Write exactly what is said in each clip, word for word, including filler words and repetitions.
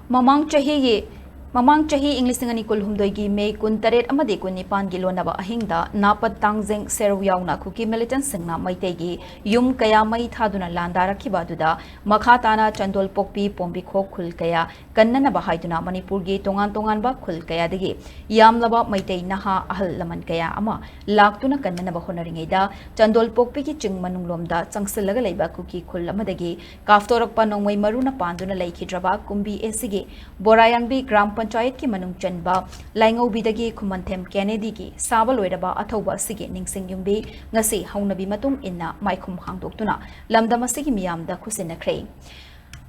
ꯃꯃꯥꯡ ꯆꯍꯤꯒꯤ ꯃꯃꯥꯡ ꯆꯍꯤ ꯏꯪ ꯂꯤꯁꯤꯡ ꯑꯅꯤ ꯀꯨꯟꯍꯨꯝꯗꯣꯏꯒꯤ ꯃꯦ ꯀꯨꯟꯇꯔꯦꯠ ꯑꯃꯗꯤ ꯀꯨꯟꯅꯤꯄꯥꯟꯒꯤ ꯂꯣꯟꯅꯕ ꯑꯍꯤꯡꯗ ꯅꯥꯄꯠ ꯇꯥꯡꯖꯦꯡ ꯁꯦꯔꯧ ꯌꯥꯎꯅ ꯀꯨꯀꯤ ꯃꯤꯂꯤꯇꯦꯟꯠꯁꯤꯡꯅ ꯃꯩꯇꯩꯒꯤ ꯌꯨꯝ ꯀꯌꯥ ꯃꯩ ꯊꯥꯗꯨꯅ ꯂꯥꯟꯗꯥꯔꯛꯈꯤꯕ ꯑꯗꯨꯗ ꯃꯈꯥ ꯇꯥꯅ ꯆꯟꯗꯣꯜ ꯄꯣꯛꯄꯤ, ꯄꯣꯝꯕꯤꯈꯣꯛ ꯈꯨꯜ ꯀꯌꯥ ꯀꯟꯅꯅꯕ ꯍꯥꯏꯗꯨꯅ ꯃꯅꯤꯄꯨꯔꯒꯤ ꯇꯣꯉꯥꯟ ꯇꯣꯉꯥꯟꯕ ꯈꯨꯜ ꯀꯌꯥꯗꯒꯤ ꯌꯥꯝꯂꯕ ꯃꯩꯇꯩ ꯅꯍꯥ ꯑꯍꯜ ꯂꯃꯟ ꯀꯌꯥ ꯑꯃ ꯂꯥꯛꯇꯨꯅ ꯀꯟꯅꯅꯕ ꯍꯣꯠꯅꯔꯤꯉꯩꯗ ꯆꯟꯗꯣꯜ ꯄꯣꯛꯄꯤꯒꯤ ꯆꯤꯡ ꯃꯅꯨꯡꯂꯣꯝꯗ ꯆꯪꯁꯤꯜꯂꯒ ꯂꯩꯕ ꯀꯨꯀꯤ ꯈꯨꯜ ꯑꯃꯗꯒꯤ ꯀꯥꯞꯊꯣꯔꯛꯄ ꯅꯣꯡꯃꯩ ꯃꯔꯨꯅ ꯄꯥꯟꯗꯨꯅ ꯂꯩꯈꯤꯗ꯭ꯔꯕ ꯀꯨꯝꯕꯤ ꯑꯦꯁꯤꯒꯤ ꯕꯣꯔꯥꯌꯥꯡꯕꯤ ꯒ꯭ꯔꯥꯝ ꯄꯟꯆꯥꯌꯠꯀꯤ ꯃꯅꯨꯡ ꯆꯟꯕ ꯂꯥꯏꯉꯧꯕꯤꯗꯒꯤ ꯈꯨꯃꯟꯊꯦꯝ ꯀꯦꯅꯦꯗꯤꯒꯤ ꯁꯥꯕ ꯂꯣꯏꯔꯕ ꯑꯊꯧꯕ ꯑꯁꯤꯒꯤ ꯅꯤꯡꯁꯤꯡ ꯌꯨꯝꯕꯤ ꯉꯁꯤ ꯍꯧꯅꯕꯤ ꯃꯇꯨꯡ ꯏꯟꯅ ꯃꯥꯏꯈꯨꯝ ꯍꯥꯡꯗꯣꯛꯇꯨꯅ ꯂꯝꯗꯝ ꯑꯁꯤꯒꯤ ꯃꯤꯌꯥꯝꯗ ꯈꯨꯠꯁꯤꯟꯅꯈ꯭ꯔꯦ꯫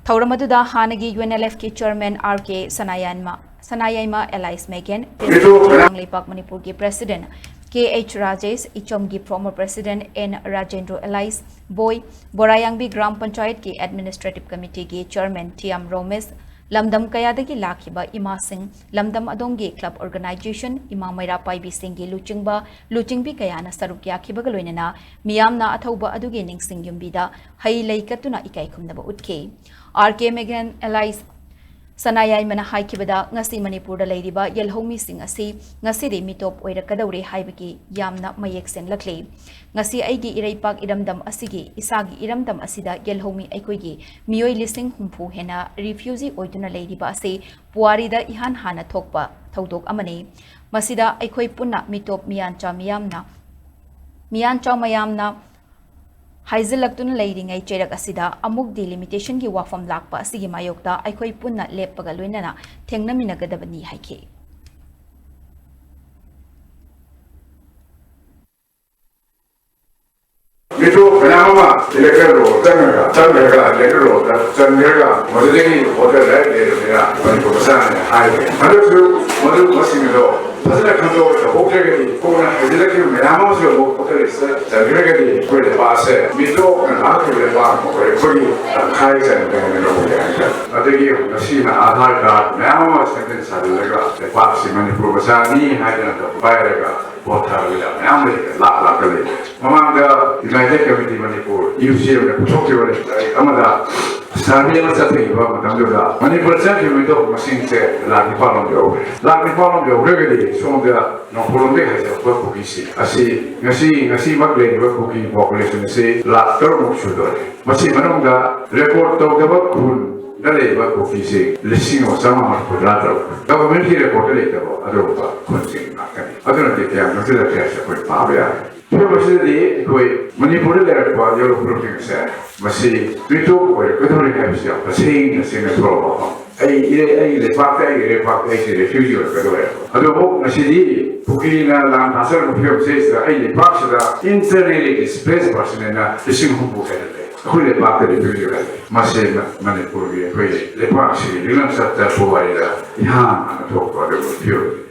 ꯊꯧꯔꯝ ꯑꯗꯨꯗ ꯍꯥꯟꯅꯒꯤ ꯌꯨ ꯑꯦꯟ ꯑꯦꯜ ꯑꯦꯐꯀꯤ chairman R K Sanayaima, Sanayaima alias ꯃꯦꯒꯦꯟ, ꯄ꯭ꯔꯦꯁꯤꯗꯦꯟꯠ ꯀꯪꯂꯩꯄꯥꯛ ꯃꯅꯤꯄꯨꯔꯒꯤ ꯄ꯭ꯔꯦꯁꯤꯗꯦꯟꯠ ꯀꯦ ꯑꯩꯆ ꯔꯥꯖꯦꯁ, ꯏꯆꯝꯒꯤ former president N Rajendro alias Boi, Borayangbi gram ꯄꯟꯆꯥꯌꯠꯀꯤ ꯑꯦꯗꯃꯤꯅꯤꯁꯇ꯭ꯔꯦꯇꯤꯚ ꯀꯃꯤꯇꯤꯒꯤ ꯆꯤꯌꯔꯃꯦꯟ ꯊꯤꯌꯥꯝ ꯔꯣꯃꯦꯁ, ꯂꯝꯗꯝ ꯀꯌꯥꯗꯒꯤ ꯂꯥꯛꯈꯤꯕ ꯏꯃꯥꯁꯤꯡ, ꯂꯝꯗꯝ ꯑꯗꯣꯝꯒꯤ ꯀ꯭ꯂꯕ ꯑꯣꯔꯒꯅꯥꯏꯖꯦꯁꯟ, ꯏꯃꯥ ꯃꯩꯔꯥ ꯄꯥꯏꯕꯤꯁꯤꯡꯒꯤ ꯂꯨꯆꯤꯡꯕ, ꯂꯨꯆꯤꯡꯕꯤ ꯀꯌꯥꯅ ꯁꯔꯨꯛ ꯌꯥꯈꯤꯕꯒ ꯂꯣꯏꯅꯅ ꯃꯤꯌꯥꯝꯅ ꯑꯊꯧꯕ ꯑꯗꯨꯒꯤ ꯅꯤꯡꯁꯤꯡ ꯌꯨꯝꯕꯤꯗ ꯍꯩ ꯂꯩ ꯀꯠꯇꯨꯅ ꯏꯀꯥꯏ ꯈꯨꯝꯅꯕ ꯎꯠꯈꯤ꯫ ꯑꯥꯔ ꯀꯦ ꯃꯦꯒꯦꯟ ꯑꯦꯂꯥꯏꯁ ꯁꯅꯥꯌꯥꯏꯃꯅ ꯍꯥꯏꯈꯤꯕꯗ, ꯉꯁꯤ ꯃꯅꯤꯄꯨꯔꯗ ꯂꯩꯔꯤꯕ ꯌꯦꯜꯍꯧꯃꯤꯁꯤꯡ ꯑꯁꯤ ꯉꯁꯤꯗꯤ ꯃꯤꯇꯣꯞ ꯑꯣꯏꯔꯛꯀꯗꯧꯔꯦ ꯍꯥꯏꯕꯒꯤ ꯌꯥꯝꯅ ꯃꯌꯦꯛ ꯁꯦꯡꯂꯛꯂꯤ꯫ ꯉꯁꯤ ꯑꯩꯒꯤ ꯏꯔꯩꯄꯥꯛ ꯏꯔꯝꯗꯝ ꯑꯁꯤꯒꯤ, ꯏꯁꯥꯒꯤ ꯏꯔꯝꯗꯝ ꯑꯁꯤꯗ ꯌꯦꯜꯍꯧꯃꯤ ꯑꯩꯈꯣꯏꯒꯤ ꯃꯤꯑꯣꯏ ꯂꯤꯁꯤꯡ ꯍꯨꯝꯐꯨ ꯍꯦꯟꯅ ꯔꯤꯐ꯭ꯌꯨꯖꯤ ꯑꯣꯏꯗꯨꯅ ꯂꯩꯔꯤꯕ ꯑꯁꯤ ꯄꯨꯋꯥꯔꯤꯗ ꯏꯍꯥꯟ ꯍꯥꯟꯅ ꯊꯣꯛꯄ ꯊꯧꯗꯣꯛ ꯑꯃꯅꯤ꯫ ꯃꯁꯤꯗ ꯑꯩꯈꯣꯏ ꯄꯨꯟꯅ ꯃꯤꯇꯣꯞ ꯃꯤꯌꯥꯟꯆꯥ ꯃꯤꯌꯥꯝꯅ, ꯃꯤꯌꯥꯟꯆꯥ ꯃꯌꯥꯝꯅ ꯍꯥꯏꯖꯤꯜꯂꯛꯇꯨꯅ ꯂꯩꯔꯤꯉꯩ ꯆꯩꯔꯛ ꯑꯁꯤꯗ ꯑꯃꯨꯛ ꯗꯤꯂꯤꯃꯤꯇꯦꯁꯟꯒꯤ ꯋꯥꯐꯝ ꯂꯥꯛꯄ ꯑꯁꯤꯒꯤ ꯃꯥꯌꯣꯛꯇ ꯑꯩꯈꯣꯏ ꯄꯨꯟꯅ ꯂꯦꯞꯄꯒ ꯂꯣꯏꯅꯅ ꯊꯦꯡꯅꯃꯤꯟꯅꯒꯗꯕꯅꯤ ꯍꯥꯏꯈꯤ꯫ ꯃꯤꯇꯣꯞ ꯃꯌꯥꯝ ꯑꯃ ꯏꯂꯦꯛꯇꯣꯔꯦꯜ ꯔꯣꯜ ꯆꯪꯉꯒ, ꯆꯪꯈ꯭ꯔꯒ, ꯏꯂꯦꯛꯇꯣꯔꯦꯜ ꯔꯣꯜꯗ ꯆꯪꯈ꯭ꯔꯒ, ꯃꯗꯨꯗꯒꯤ ꯚꯣꯇꯔ ꯔꯥꯏꯠ ꯂꯩꯔꯕꯅꯤꯅ ꯃꯅꯤꯄꯨꯔ ꯃꯆꯥꯅ ꯍꯥꯏꯕ꯫ ꯍꯟꯗꯛꯁꯨ ꯃꯗꯨ, ꯃꯁꯤꯡꯗꯣ ꯐꯖꯅ ꯈꯪꯗꯣꯛꯑꯒ ꯇꯧꯍꯧꯗ꯭ꯔꯒꯗꯤ, ꯀꯣꯟꯅ ꯍꯩꯖꯤꯜꯂꯛꯈꯤꯕ ꯃꯌꯥꯝ ꯑꯃꯁꯨ ꯑꯃꯨꯛ ꯚꯣꯇꯔ ꯂꯤꯁꯇ ꯆꯟꯈ꯭ꯔꯒꯗꯤ, ꯑꯩꯈꯣꯏ ꯂꯩꯕꯥꯛ ꯑꯁꯦ ꯃꯤꯇꯣꯞꯅ ꯂꯥꯛꯈꯤꯕ ꯂꯩꯕꯥꯛ ꯑꯃ ꯑꯣꯏꯔꯛꯄꯒꯤ ꯇꯪꯈꯥꯏ ꯆꯟꯕ ꯍꯥꯏꯅ ꯂꯧꯕ ꯌꯥꯏ꯫ ꯑꯗꯒꯤ ꯉꯁꯤꯅ ꯑꯥꯙꯥꯔ ꯀꯥꯔꯗ ꯃꯌꯥꯝ ꯑꯃ ꯁꯦꯝꯖꯤꯟ ꯁꯥꯖꯤꯜꯂꯒ, ꯂꯩꯕꯥꯛꯁꯤ ꯃꯅꯤꯄꯨꯔ ꯃꯆꯥꯅꯤ ꯍꯥꯏꯗꯅ ꯄꯥꯏꯔꯒ, ꯄꯣꯊꯔꯒ ꯃꯌꯥꯝ ꯂꯩꯈ꯭ꯔꯦ, ꯂꯥꯛ ꯂꯥꯛꯇ ꯂꯩꯈ꯭ꯔꯦ꯫ ꯃꯃꯥꯡꯗ United Committee Manipur, ꯌꯨ ꯁꯤ ꯑꯦꯝꯅ ꯄꯨꯊꯣꯛꯈꯤꯕ ꯂꯥꯏꯔꯤꯛ ꯑꯃꯗ ꯁꯔꯚꯦ ꯑꯃ ꯆꯠꯊꯈꯤꯕ ꯃꯇꯝꯗꯨꯗ ꯃꯅꯤꯄꯨꯔ ꯆꯠꯈꯤꯕ ꯃꯤꯇꯣꯞ ꯃꯁꯤꯡꯁꯦ ꯂꯥꯛ ꯅꯤꯄꯥꯜ ꯂꯣꯝ ꯌꯧꯈ꯭ꯔꯦ꯫ ꯂꯥꯛ ꯅꯤꯄꯥꯜ ꯂꯣꯝ ꯌꯧꯈ꯭ꯔꯒꯗꯤ ꯁꯣꯝꯗ ꯅꯣꯡꯄꯣꯛꯂꯣꯝꯗꯒꯤ ꯍꯥꯏꯖꯔꯛꯄ ꯀꯨꯀꯤꯁꯤ ꯑꯁꯤ ꯉꯁꯤ, ꯉꯁꯤꯃꯛ ꯂꯩꯔꯤꯕ ꯀꯨꯀꯤ population ꯑꯁꯤ ꯂꯥꯛ ꯇꯔꯨꯛꯃꯨꯛ ꯁꯨꯗꯣꯔꯦ꯫ ꯃꯁꯤ ꯃꯅꯨꯡꯗ record ꯇꯧꯗꯕ ꯈꯨꯟꯗ ꯂꯩꯕ ꯀꯨꯀꯤꯁꯤ ꯂꯤꯁꯤꯡ ꯑꯃ ꯆꯥꯝꯃꯉꯥ ꯃꯔꯤꯐꯨ ꯇꯔꯥ ꯇꯔꯨꯛ, government ꯀꯤ record ꯇ ꯂꯩꯇꯕ ꯑꯗꯨꯒꯨꯝꯕ ꯈꯨꯟꯁꯤꯡ ꯉꯥꯛꯇꯅꯤ꯫ ꯑꯗꯨꯅꯗꯤ ꯀꯌꯥꯝ ꯅꯛꯁꯤꯜꯂꯛꯀꯦ ꯍꯥꯏꯕꯁꯤ ꯑꯩꯈꯣꯏ ꯄꯥꯕ ꯌꯥꯔꯦ꯫ ꯐꯤꯕꯝ ꯑꯁꯤꯗꯗꯤ ꯑꯩꯈꯣꯏ ꯃꯅꯤꯄꯨꯔꯗ ꯂꯩꯔꯛꯄ ꯌꯥꯎꯔꯛꯄꯁꯤꯡ ꯑꯁꯦ ꯃꯁꯤ ꯃꯤꯇꯣꯞ ꯑꯣꯏꯔꯛꯀꯗꯧꯔꯤ ꯍꯥꯏꯕꯁꯤ ꯌꯥꯝ ꯇꯁꯦꯡꯅ ꯁꯦꯡꯅ ꯊꯣꯛꯂꯛꯄ ꯋꯥꯐꯝ꯫ ꯑꯩ ꯏꯔꯩ-, ꯑꯩꯒꯤ ꯂꯩꯄꯥꯛꯇ, ꯑꯩꯒꯤ ꯏꯔꯩꯄꯥꯛꯇ ꯑꯩꯁꯦ refugee ꯑꯣꯏꯔꯛꯀꯗꯧꯔꯦ꯫ ꯑꯗꯨꯕꯨ ꯉꯁꯤꯗꯤ ꯀꯨꯀꯤꯅ ꯂꯥꯟ ꯊꯥꯖꯔꯕ ꯐꯤꯕꯝꯁꯤꯗꯩꯁꯤꯗ ꯑꯩ ꯂꯩꯄꯥꯛꯁꯤꯗ internally displaced person ꯍꯥꯏꯅ ꯂꯤꯁꯤꯡ ꯍꯨꯝꯐꯨ ꯍꯦꯟꯅ ꯂꯩ꯫ ꯑꯩꯈꯣꯏ ꯂꯩꯄꯥꯛꯇ refugee ꯍꯥꯏ꯫ ꯃꯁꯤ ꯃ-, ꯃꯅꯤꯄꯨꯔꯒꯤ ꯑꯩꯈꯣꯏꯒꯤ ꯂꯩꯄꯥꯛꯁꯤꯒꯤ ꯂꯤꯛꯂꯝ ꯆꯠꯇ ꯄꯨꯋꯥꯔꯤꯗ ꯏꯍꯥꯟ ꯍꯥꯟꯅ ꯊꯣꯛꯄ ꯑꯗꯨꯒꯨꯝꯕ ꯐꯤꯕꯝꯅꯤ꯫